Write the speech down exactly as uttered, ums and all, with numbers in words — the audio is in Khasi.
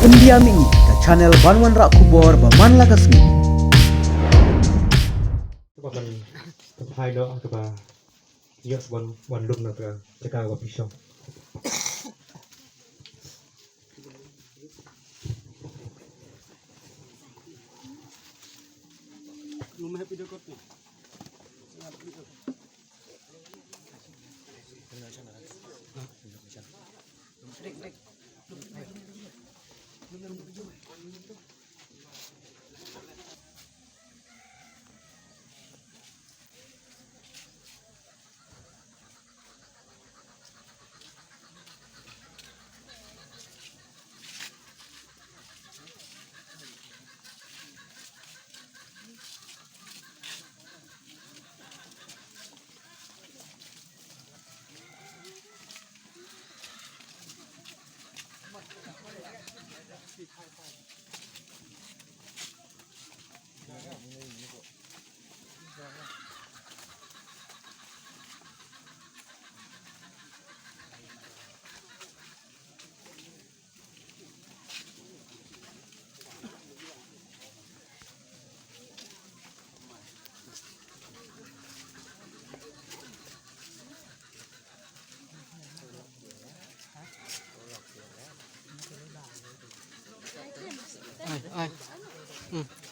India Mini, ka channel ban wanrah khubor ba man la ka sngi. Kaba ban kynthai noh kaba ïoh sa ban wan lum na ka jaka kaba phi shong. Ai, ai. Hmm.